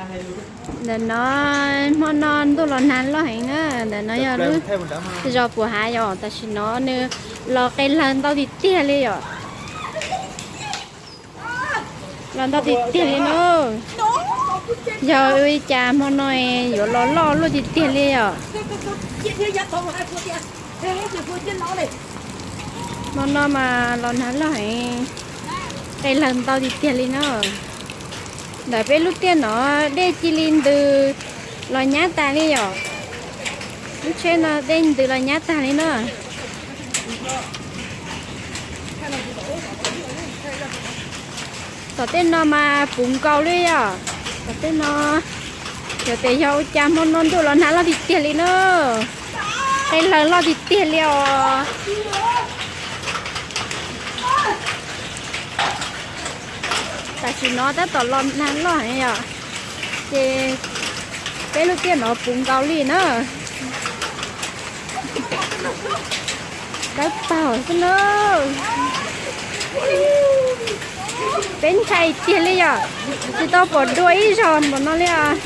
Ntawm no hmo no ntuj los nag loj heev na, ntawm no yog lub zos Puas Hav yom, tam sim no nws los qe lawg ntau tiag tiag li yom. Los ntau tiag tiag li na. Yog ua li cas hmo no yuav los loj luaj tiag tiag li os. Hmo no mas los nag loj heev, qe lawg ntau tiag tiag li na. Ntawm peb lub tiaj no dej cia li ntws los nyab tag li yom. Lub tsheb no dej ntws los nyab tag li na. Tom tej no mas puv nkaus li yom. Tom tej no, yog tias yog ua cas hmo no ntuj los nag loj tiag tiag li na, qe lawg loj tiag tiag li os. Tam sim no tab tom los nag loj heev yom, ces peb lub tiaj no puv nkaus li na. Dawb paug xwb na. Peb ntshai tiag li yom, tsis tau pom dua ib zaug npaum no li os.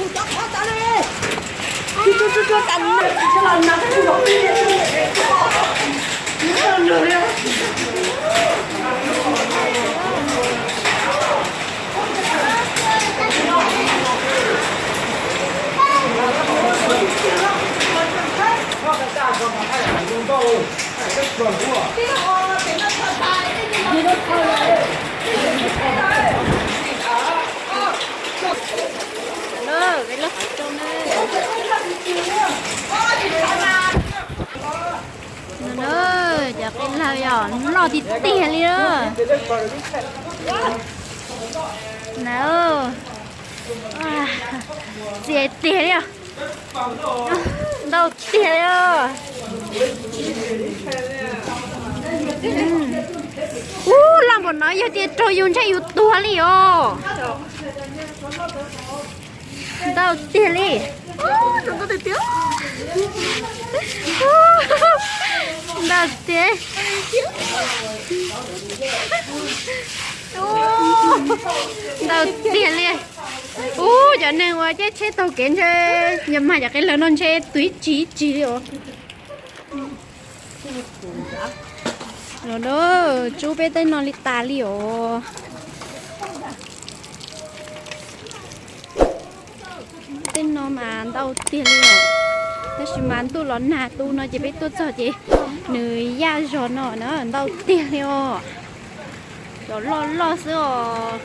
Cov qe lawg yom, loj tiag tiag li. Na, txias tiag li os. Ntau tiag li os. Ub, loj npaum no yog tias raug yus ntshe yus tuag li os. Ntau tiag li. Ntau tiag. Ntau tiag li. Ub, cov neeg uas caij tsheb taug kev ntshe, yog mag cov qe lawg no ntshe tus ib tsig ib tsig li os. Los da, tsub peb tej no li tas li os. Tej no mas ntau tiag li os. Tab sis mas ntuj los nag tu no ces peb tuaj txog ces nws yaj zog no na, ntau tiag li os. Cov loj loj xwb os.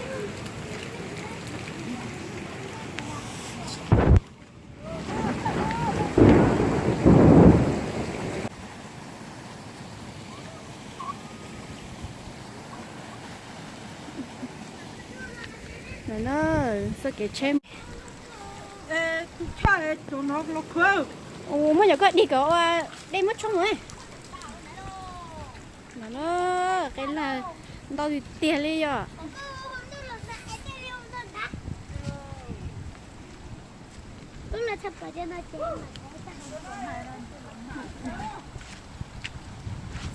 Txoj kev tsheb. Ua, muab cov koj dig kom ua dej muab tshoob. Qe lawg ntau tiag tiag li yom.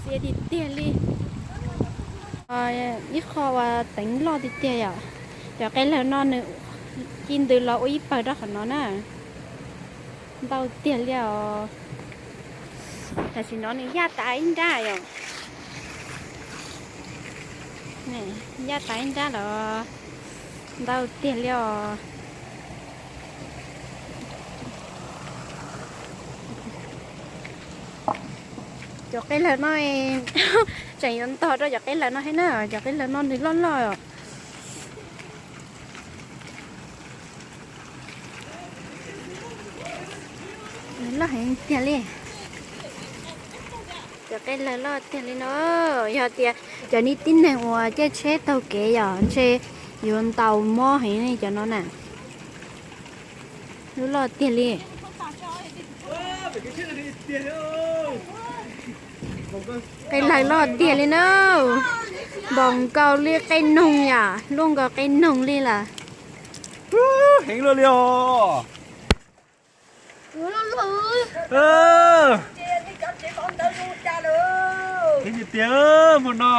Txias tiag tiag li. Ib qho uas teev loj tiag tiag yom. Cov qe lawg no nws ci ntws los ua ib pawg rau qhov no na. Ntau tiag li os. Tam sim no nws yaj tas ib nrab yom. Yaj tas ib nrab los ntau tiag li os. Cov qe lawg no tseem yuav ntog rau cov qe lawg no thiab na, cov qe lawg no nws loj loj os. Loj heev tiag li. Cov qe lawg loj tiag li no, yog tias cov niag tib neeg uas caij tsheb taug kev yom ntshe yuav ntaus mob heev li cov no na. Lub loj tiag li. Qe lawg loj tiag li na. Npaum nkaus li qe noog yom, luaj nkaus qe noog li lawm. Heev luaj li os. Heev tiag tiag hmo no.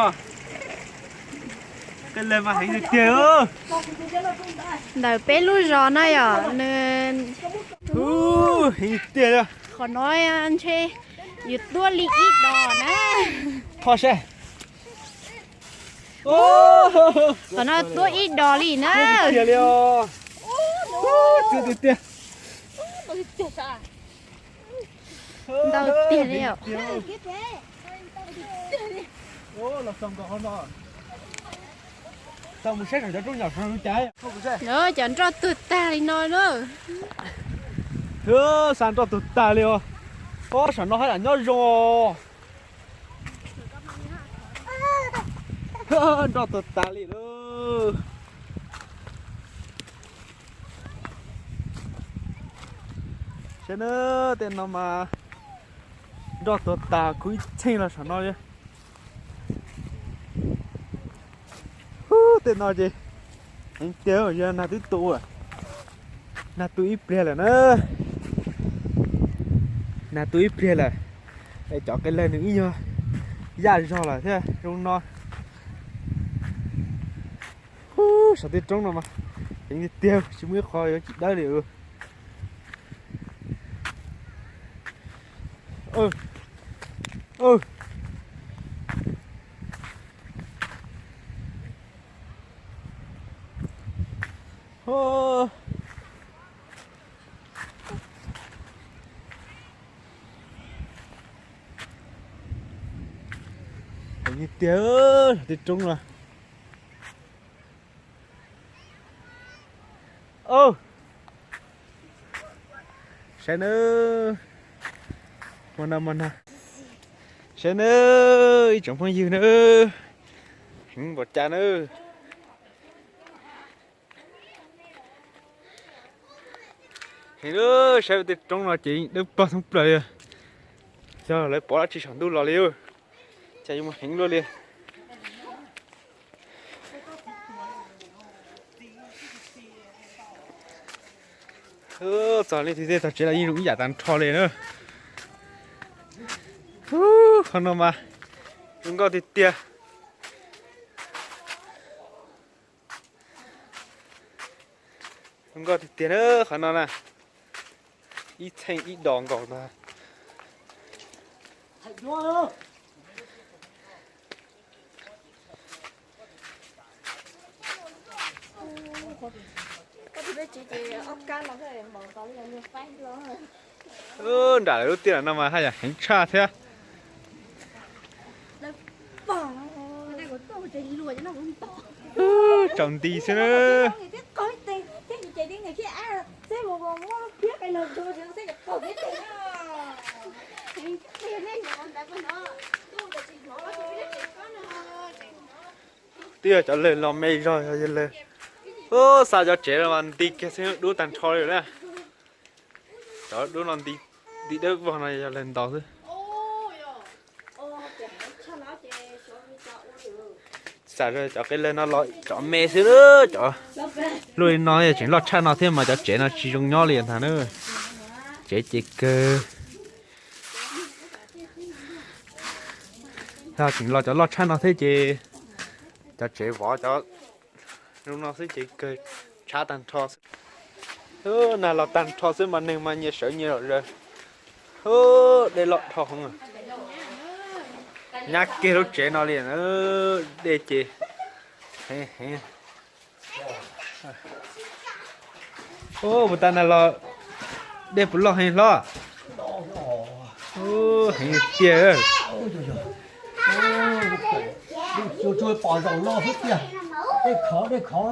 Tej lawg mas heev tiag tiag. Ntawm peb lub zos no yom, nws, heev tiag. Qhov no ntshe yus tuab li ib dos na. Qhov no tuab ib dos li na. Tiag li os. Tiag tiag. Ntau tiag li os. Cov nroj tuag tag li no na. Xa nroj tuag tag li os. Ob, saum no haj yam nyob zoo os. Nroj tuag tas li lauj. Saib na, tej no mas nroj tuag tas kub ib txheej los saum no li. Tej no ces heev tiag, yog nag twb tu, nag tu ib pliag lawm na. Nag tu ib pliag lawm, es cov qe lawg nws ib nyuag yaj zog lawm thiab zoo no. Saum tej roob no mas heev tiag tiag, tsis muaj ib qho yuav tsis dawb li. Heev tiag, tej roob no. Saib nawb, hmo no, hmo no, saib nawb ib tsoom phooj ywg nawb, heev npaum cas nawb. Heev, saib tej roob no ces dawb paug thoob plaws li. Yog lawv pov dab tsi saum ntuj los li, cas yuav mus heev luaj li. Txog leej twg tej tog tsev los yeej zoo ib yam tag nrho li na. Qhov no mas zoo nkauj tiag tiag. Zoo nkauj tiag tiag na qhov no na. Ib txheej ib dos nkaus ntag. Nram lawv lub tiaj no mas haj yam heev tshaj thiab. Tsaus nti xwb na. Twb yog cov lawg los me zog, yog lawg, ub, xa cov tsev los mas nti kiag xwb, dub tag nrho li na. Cov dub no nti dawb vog no yog lawg ntaus xwb. Xam cov qe lawg no los cov me xwb, cov luaj li no tseem loj tshaj no thiab mas cov tsev no tsis zoo nyob li ntag na. Tsev ces kawg, yog tseem los cov loj tshaj no thiab ces cov tsev vov cov zoo no xwb ces kawg, tshab tag nrho xwb. Nag los tag nrho xwb mas neeg mas nyias sawv nyias zom zaws. Dej loj dhau heev, nyab kiag lub tsev no li na. Dej ces heev heev. Ub, puas tas nag los dej puas loj heev hlob? Heev tiag. Tsuas pom zaum no xwb tiag. Dej khov, dej khov,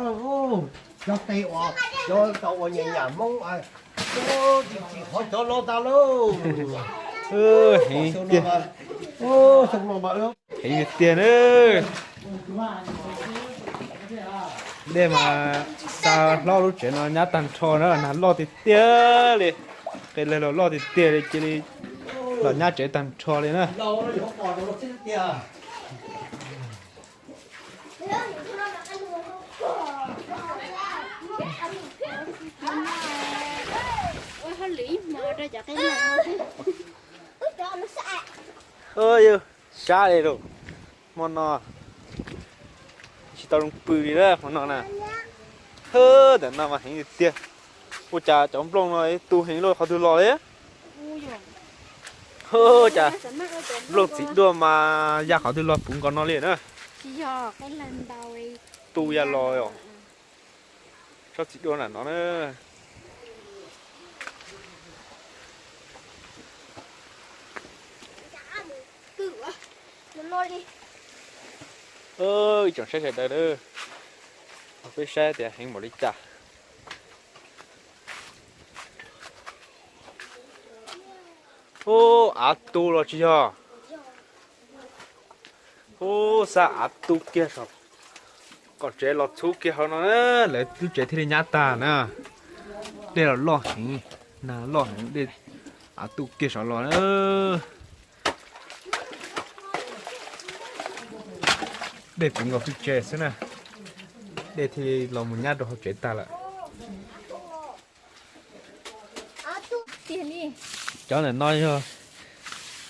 cov tes uas, cov tau uas nyam nyam Hmoob, tsis tsis qhov cov no tas lauj. Heev tiag. Xyoo no mas heev tiag na. Dej mas xa hlob lub tsev no nyab tag nrho na, nag loj tiag tiag li. Qe lawg los loj tiag tiag li, cia li los nyab tsev tag nrho li na. Sab li lauj, hmo no tsis Zoo pw li na hmo no na. Ntawm no mas heev tiag tiag. Ua cas cov nplooj no tu heev loj qhov twg los li? Ua cas nplooj txiv duaj mas ya qhov twg los puv nkaus no li na. Tu ya los os. Tsob txiv duaj nram no na. Ib tsoom saib sawv daws, peb saib tias heev npaum li cas. Ub, av tu los tsis yog. Ub, xab av tu kiag saum qaum tsev los txhub kiag hauv no, lawv lub tsev thiaj li nyab tag na. Dej los loj heev, nag loj heev, dej av tu kiag saum los na. Dej puv nkaus hwj tsev xwb na, dej thiaj li los mus nyab rau hauv tsev tag lawm. Cov ntawm no yog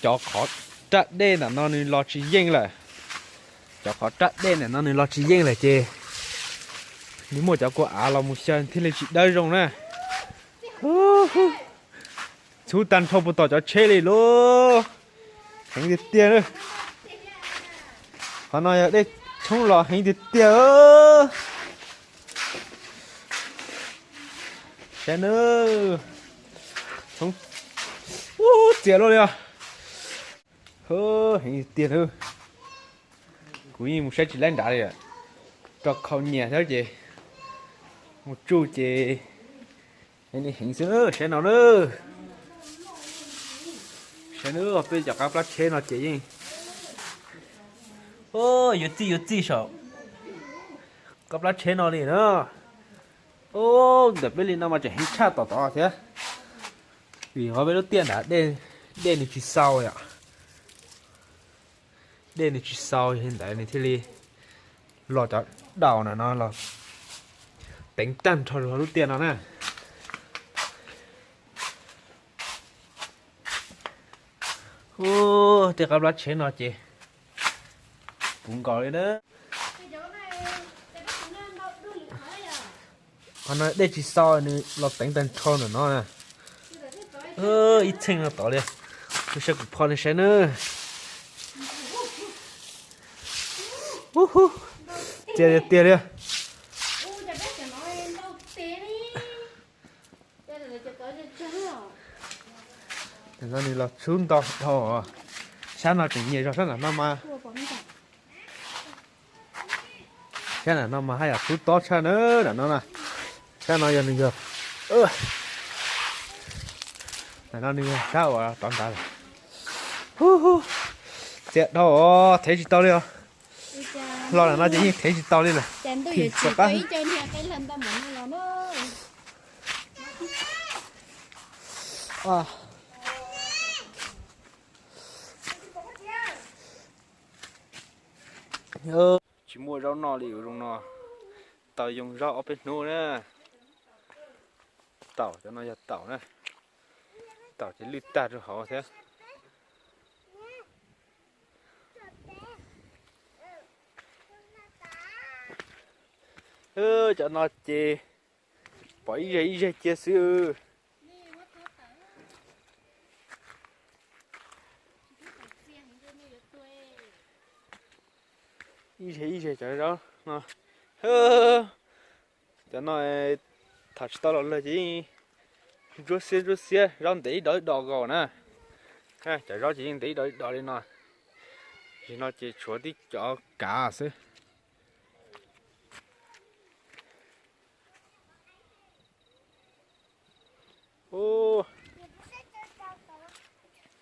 cov qhov raj dej ntawm no nws los tsis yeej lawm. Cov qhov raj dej ntawm no nws los tsis yeej lawm ces nws muaj cov kua av los mus xyaw thiaj li tsis dawb zoo na. Txhub tag nrho puas tom cov tsheb li lauj. Heev tiag tiag. Qhov no yog dej tshoob los heev tiag tiag. Saib nawb, txhoob, ub, txias luaj li os. Heev tiag nawb. Kuv yeej mus saib tsis laib nrad li, rau khau nyias thiab ces mus tsuj ces heev li heev xwb. Saib no na, saib na, peb cov qab plab tsheb no ces yeej yuav txij yuav txij saum qab plab tsheb no li na. Ntawm peb li no mas tseem heev tshaj tom tod thiab, vim qhov peb lub tiaj nrad dej nws tsis xau yom. Dej nws tsis xau li ntawd nws thiaj li los cov daus ntawm no los teev tag nrho rau lub tiaj no na. Ub, tej qab plab tsheb no ces puv nkaus li na. Qhov no dej tsis xau nws los teev tag nrho ntawm no na. Ib txheej no tod li, kuv saib kuv pho nej saib na. Ub, txias tiag tiag li. Tam no nws los txhub ntau dhau, sab no tseem nyias zog sab nram no mas. Sab nram no mas haj yam txhub tob tshaj na, nram no na. Sab no yog nws yog, nram no nws yog sab uas rov nrad lawm. Hu hu, txias dhau os, thev tsis tau li os. Los nram no ces yeej thev tsis tau li lawm. Thim rov qab. Tsis muaj zaub noj li ua zoo no, tau yoo zaub ob peb hnub na. Taum, cov no yog taum na, taum ces lwj tag rau hauv thiab. Cov no ces pom ib zeg ib zeg cia xwb. Ib zeg ib zeg cov zaub no. Cov no tham tsis tau los lawm ces yeej ntsuab xiab ntsuab xiab, zaub ntev ib dos ib dos nkaus na. Cov zaub ces yeej ntev ib dos ib dos li no. Nim no ces tshuav tib cov kav xwb.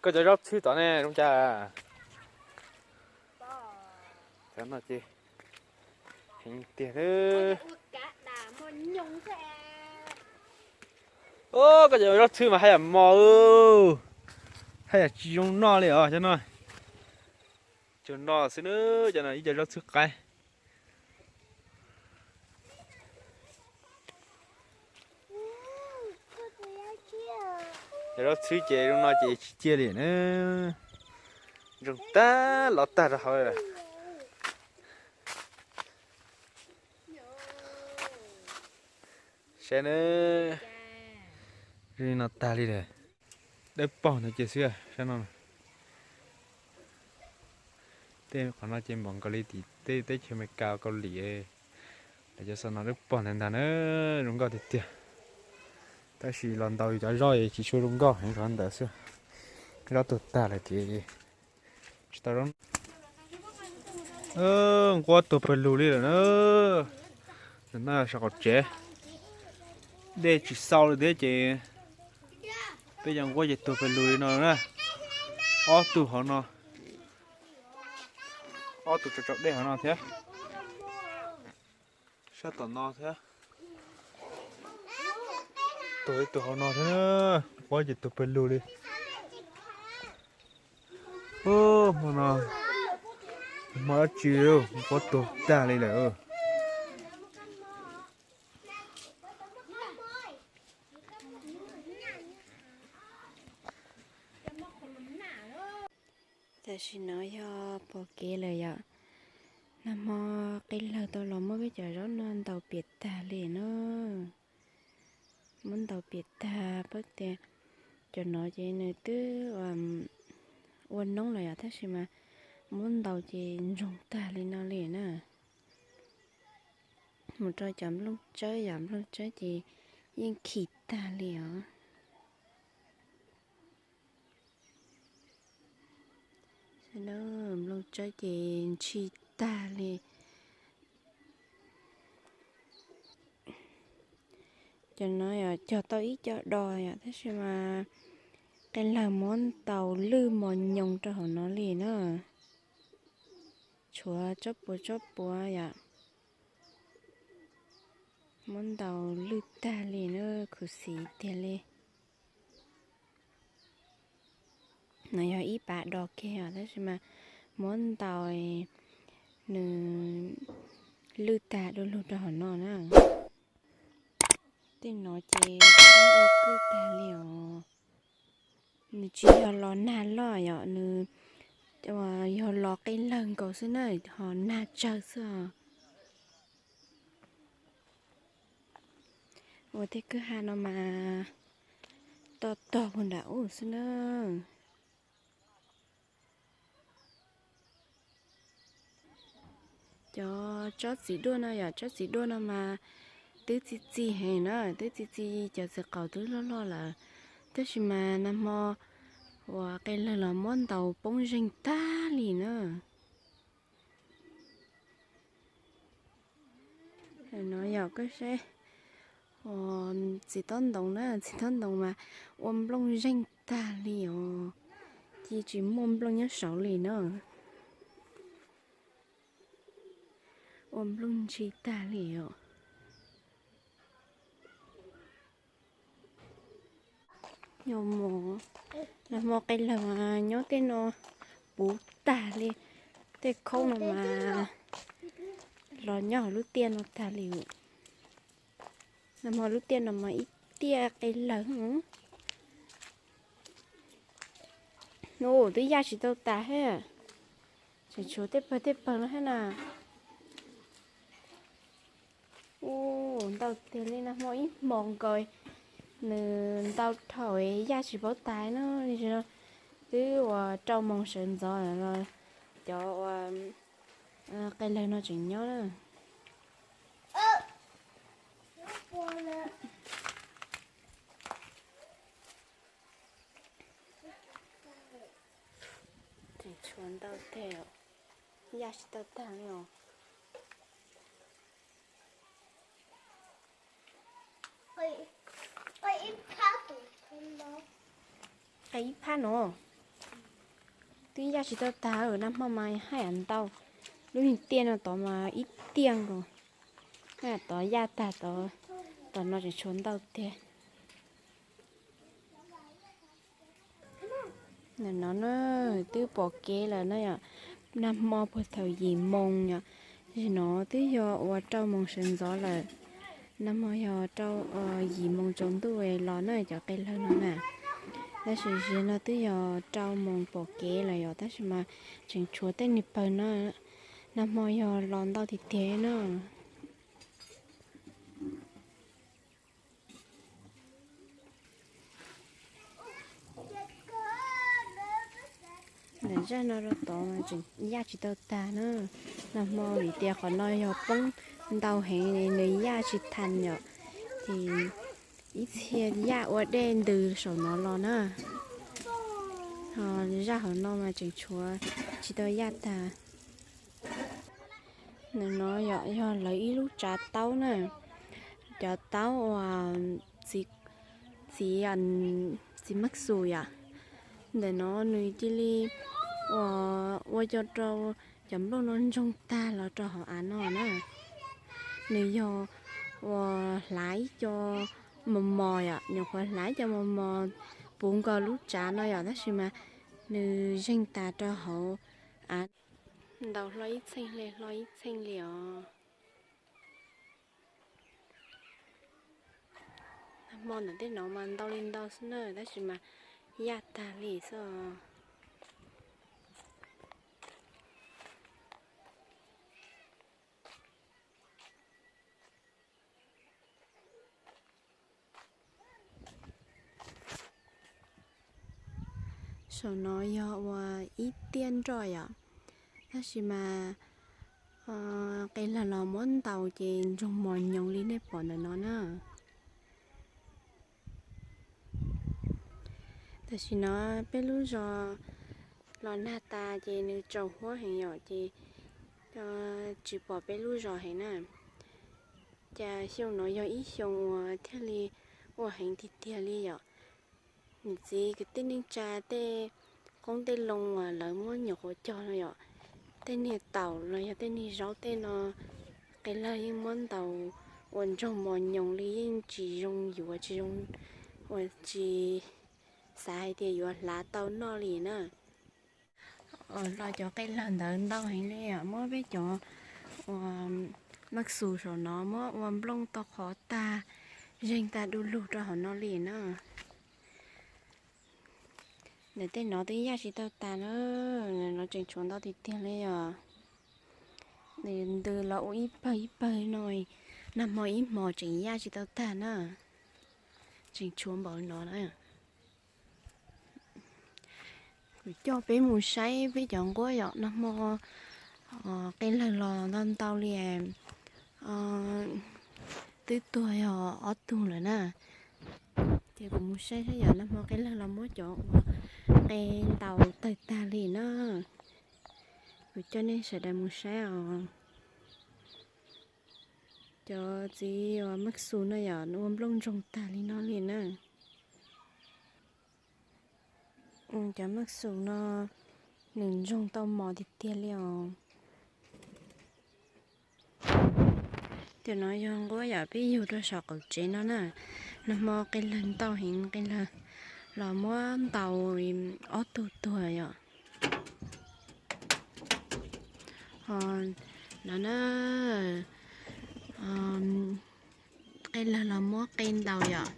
Koj cov zaub txhwb tod ne zoo cas? Cov no ces heev tiag. Koj cov zaub txhwb mas haj yam mos, haj yam tsis zoo noj li os cov no. Tsuas no xwb na, cov no ib co zaub txhwb qaib. Cov zaub txhwb ces zoo no ces tsis cia li na. Zoo tag los tag rau hauv lawm. Ces ne, zoo li no tag li lawm. Dawb paug ntawd ces xwb sab no. Tej qhov no ces npaum nkaus li tim tej teb chaws Amelikas Kaus Lim. Lawv cov xov no dawb paug ntawd ntag na, zoo nkauj tiag tiag. Tab sis los ntaus yus cov zoj es tsis tshua zoo nkauj heev, qhov ntawd xwb. Zoj tuag tag lawm ces tsis tau zoo. Nquab tuag pawg lug li lawm na. Nws noj saum qaum tsev, dej tsis xau li thiab ces peb cov nquab ces tuag pawg lug li no na. Ob tug hauv no, ob tug tsaus tsaus dej hauv no thiab, sab tom no thiab. Tuag ib tug hauv no thiab, nquab ces tuag pawg lug li. Ub, hmo no, hmo dab tsi, nquab tuag tag li lawm. Tam sim no yog pom kev lawm yom. Nag hmo qe lawg tau los muab peb cov zaub no ntaus piam tag li na. Muab ntaus piam tag, pab tias cov no ces nws twb ua noob lawm yom, tab sis mas muab ntaus ces ntsoog tag li no li na. Mus rau cov nplooj tsawb yom, nplooj tsawb ces yeej khi tag li os. Nplooj tsawb ces ntshis tag li. Cov no yog cog tau ib co dos yom, tab sis mas qe lawg muab ntaus lwj mos nyoos rau hauv no li na. Tshuav tsob puav tsob puav yom. Muab ntaus lwj tag li na, khuv xim tiag li. No yog ib pab dos kiag os, tab sis mas muab ntaus nws lwj tag du lug rau hauv no na. Tej no ces ua kwj tag li os. Nws tsis yog los nag loj yom, nws yog los qe lawg nkaus xwb na, ho nag tsawg xwb os. Ua tej kwj ha no mas toj tog puag nram ub xwb na. Cov tsob txiv duaj no yom, tsob txiv duaj no mas twb txi txi heev na, twb txi txi, cov txiv qaub twb loj loj lawm, tab sis mas nag hmo uas qe lawg los muab ntaus poob zeeg tag li na. No yog koj saib, txiv tob ntoos na, txiv tob ntoos mas ua nplooj zeeg tag li os, cia tsis muaj nplooj nyob saud li na. Ua nplooj ntshis tag li os. Nag hmo qe lawg mas nyob tej no puv tag li, tej khaub no mas los nyob hauv lub tiaj no tag li. Nag hmo lub tiaj no mas ib tiaj qe lawg. Ub, twb yaj tsis tau tas thiab, tseem tshuav tej pawg tej pawg no thiab na. Ub, ntau tiag li, nag hmo ib hmos nkaus nws ntau dhau yaj tsis paub tas na, twb uas rau moos sawv ntxov los cov uas qe lawg no tseem nyob na. Tseem tshuav ntau teg, yaj tsis tau tag li os. Qe ib phab no twb yaj tsis tau tag, nag hmo mas haj yam ntau. Lub niag tiaj no tod mas ib tiaj nkaus, tod yaj tag, tom no tseem tshuav ntau tiag. Ntawm no na, twb pom kev lawm na yom. Nag hmo puag thaum yim moos yom, zim no twb yog uas rau moos sawv ntxov lawm. Nag hmo yog rau yim moos tsaus ntuj los na cov qe lawg no na. Tab sis zim no twb yog rau moos pom kev lawm yom, tab sis mas tseem tshuav tej niag pawg no. Nag hmo yog los ntau tiag tiag na. Zaj no rau tod mas tseem yaj tsis tau tag na. Nag hmo vim tias qhov no yog poob ntau heev nws yaj tsis tag yom, ces ib txhia yaj ua dej ntws saum no los na. Ho zaj hauv no mas tseem tshuav tsis tau yaj tag. Ntawm no yog lawv ib lub tsav taub na, cov taub uas txiv, txiv, txiv maj xus yom. Ntawm no nws cia li ua, ua co rau cov nplooj no ntsoog tag los rau hauv av no na. Nws yog uas hlav ib co mos mos yom, nyuam qhuav hlav ib co mos mos puv nkaus lub tsav no yom, tab sis mas nws zeeg tas rau hauv av. Ntaus hlo ib txheej hle hlo ib txheej li os. Hmo ntawm tej no mas ntau li ntau xwb na, tab sis mas yaj tag li xwb os. Saum no yog ua ib tiaj nroj yom, tab sis mas qe lawg los muab ntaus ces ntsoog mos nyoos li nej pom ntawm no na. Tam sim no peb lub zos los nag tas ces nws tsaus huab heev yom, ces tsis pom peb lub zos heev na. Cas xyoo no yog ib xyoo uas thiaj li ua heev tiag tiag li yom. Niam txiv kwv tij neej tsa tej qoob tej loo uas lawv muab nyuam qhuav cog no yom, tej niag taum los yog tej niag zaub tej no, qe lawg yeej muab ntaus ua ntsoog mos nyoos li, yeej tsis zoo yuav, tsis zoo, uas tsis xav hais tias yuav hlav tau noj li na. Los cov qe lawg ntawd ntau heev li, muab peb cov uas maj xus saum no muab ua nplooj tau qhov tag, zeeg tag du lug rau hauv no li na. Ntawm tej no twb yaj tsis tau tas na, no tseem tshuav ntau tiag tiag li os. Nws ntws los ua ib pawg ib pawg no, nag hmo ib hmos tseem yaj tsis tau tag na, tseem tshuav npaum no na. Kuv coj peb mus saib peb cov nquab yom, nag hmo qe lawg los ntau ntau li, twb tuag yog ob tug lawm na. Ces kuv mus saib saib yom, nag hmo qe lawg los muab cov uas qe ntaus tawg tag li na. Kuv coj nej sawv daws mus saib os. Cov txiv uas maj xus no yom, ua nplooj ntsoog tag li no li na. Cov maj xus no nws ntsoog tau mos tiag tiag li os. Cov no yog nquab yom, peb yug rau saum qaum tsev no na. Nag hmo qe lawg ntau heev, qe lawg los muab ntaus ob tug tuag yom. Ho no na, qe lawg los muab qe ntaus yom.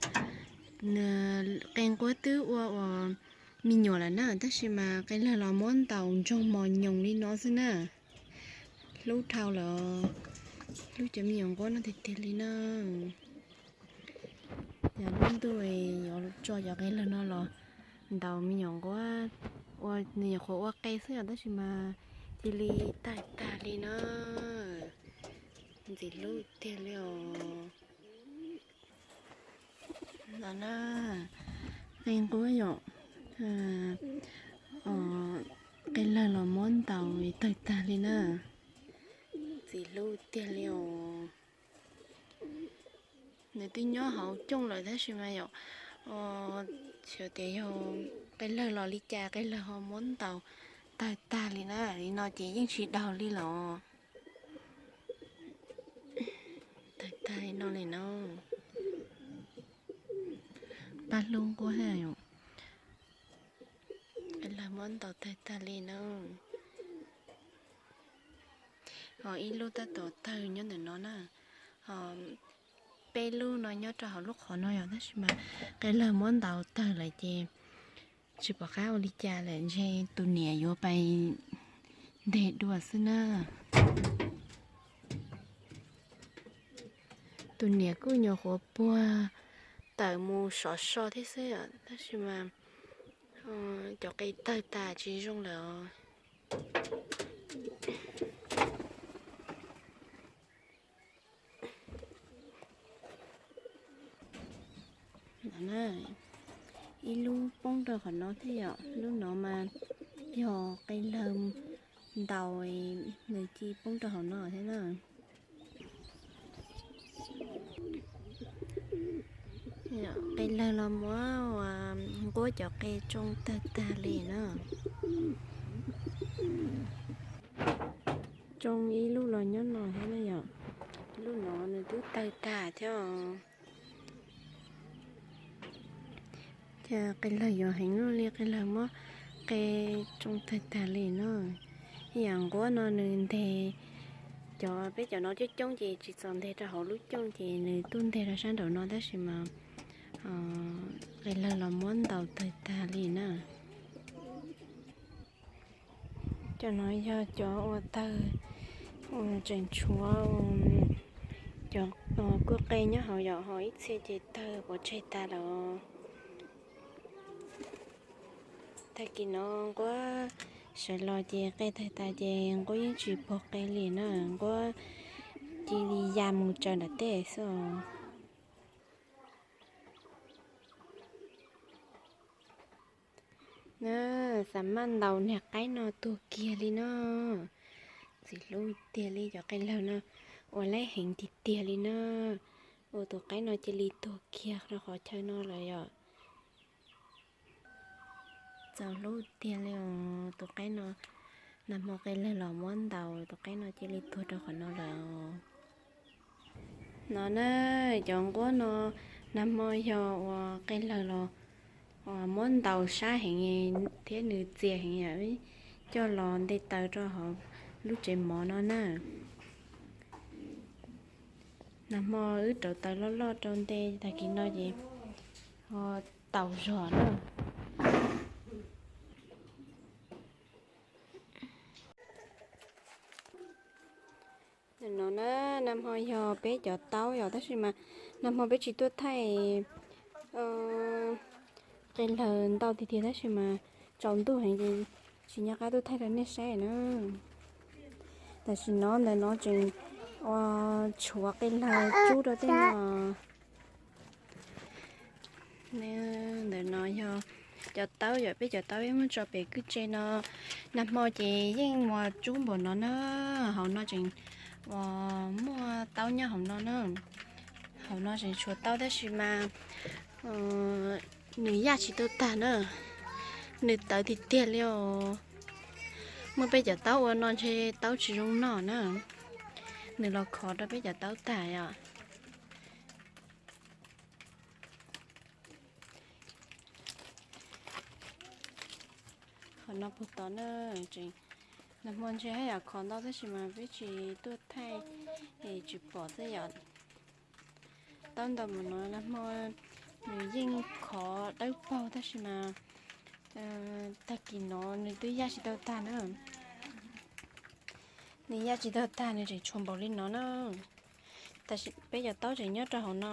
Qe nquab twb ua uas me nyuam lawm na, tab sis mas qe lawg los muab ntaus ntsoog mos nyoos li no xwb na. Hlub dhau lawm, hlub cov me nyuam nquab no tiag tiag li na. Yog lub ntuj yuav tso cov qe lawg no los ntaus me nyuam nquab, ua nws nyuam qhuav ua qe xwb os, tab sis mas cia li tawg tag li na. Ntxim hlub tiag li os. No na, qe nquab yom, qe lawg los muab ntaus tawg tag li na. Ntxim hlub tiag li os. Nws twb nyob hauv cooj lawm tab sis mas yom, xyov tias yog qe lawg los li cas qe lawg ho muab ntaus tawg tag li na, li no ces yeej tsis daug li los. Tawg tag li no li na. Paj hlub nquab thiab yom. Qe lawg muab ntaus tawg tag li na. Ho ib lub tab tom tawg nyob ntawm no na. Ho peb lub no nyob rau hauv lub qhov no yom, tab sis mas qe lawg muab ntaus tawg lawm ces tsis pom qab ua li cas lawm, ntshe tus niam yuav pais nteg dua xwb na. Tus niam kuj nyuam qhuav puag tawm mus sov so thiab xwb, tab sis mas Cov qe tawg tas tsis zoo lawm os. Ib lub poob rau qhov no thiab yom, lub no mas yog qe lawg ntaus, nws cia li poob rau hauv no thiab na. Qe lawg los muab ua nquab cov qe tsoo tawg tag li na. Tsoo ib lub los nyob no thiab na yom. Lub no nws twb tawg tag thiab os. Cas qe lawg yuav heev luaj li, qe lawg muab qe tsoo tawg tag li na. Ib yam nquab no nws nteg, cov peb cov no coob coob ces tsis txaus nteg rau hauv lub cooj ces nws tuaj nteg rau sab nraum no tab sis mas qe lawg los muab ntaus tawg tag li na. Cov no yog cov uas tawg, uas tseem tshuav cov kuj qe nyob hauv yom, ho ib txhia ces tawg pov tseg tas lawm. Tag kis no nquab sawv los ces qe tawg tas ces nquab yeej tsis pog qe li na, nquab cia li ya mus tsaws nram tej xwb os. Na, xa maj ntaus niag qaib no tuag kiag li na. Ntxim hlub tiag li, cov qe lawg no ua laib heev tiag tiag li na. Ua tus qaib no cia li tuag kiag rau qhov chaw no lawm yom. Txaus hlub tiag li os tus qaib no. Nag hmo qe lawg los muab ntaus tus qaib no cia li tuag rau qhov no lawm. No na, cov nquab no nag hmo yog uas qe lawg los muab ntaus sab heev thiab nws txias heev, coj los nte taws rau hauv lub tsev mov no na. Nag hmo wb rauv taws loj loj rau nte, tag kis no ces ho taus zog na. No na, nag hmo yog peb cov taub yom, tab sis mas nag hmo peb tsis tuaj thaij. Qe lawg ntau tiag tiag tab sis mas tsaus ntuj heev ces tsis nco qab tuaj thaij rau nej saib na. Tam sim no ntawm no tseem ua tshuav qe lawg tsub rau tej no. Ntawm no yog cov taub yom, peb cov taub peb muab tso pem kwj tse no. Nag hmo ces yeej mus tsub npaum no na, hauv no tseem muaj taub nyob hauv no na. Hauv no tseem tshuav taub tab sis mas nws yaj tsis tau tag na, nws tawv tiag tiag li os. Muaj peb cov taub ua no ntshe taub tsis zoo noj na, nws los khov rau peb cov taub tag yom. Qhov no puag tod na, nag hmo ntshe haj yam khov ntau tab sis mas peb tsis tuaj thaij es tsis pom xwb yom. Taub ntau mus no nag hmo nws yeej khov dawb paug tab sis mas tag kis no nws twb yaj tsis tau tag na. Nws yaj tsis tau tag nws tseem tshuav npaum li no na. Tab sis peb cov taub tseem nyob rau hauv no.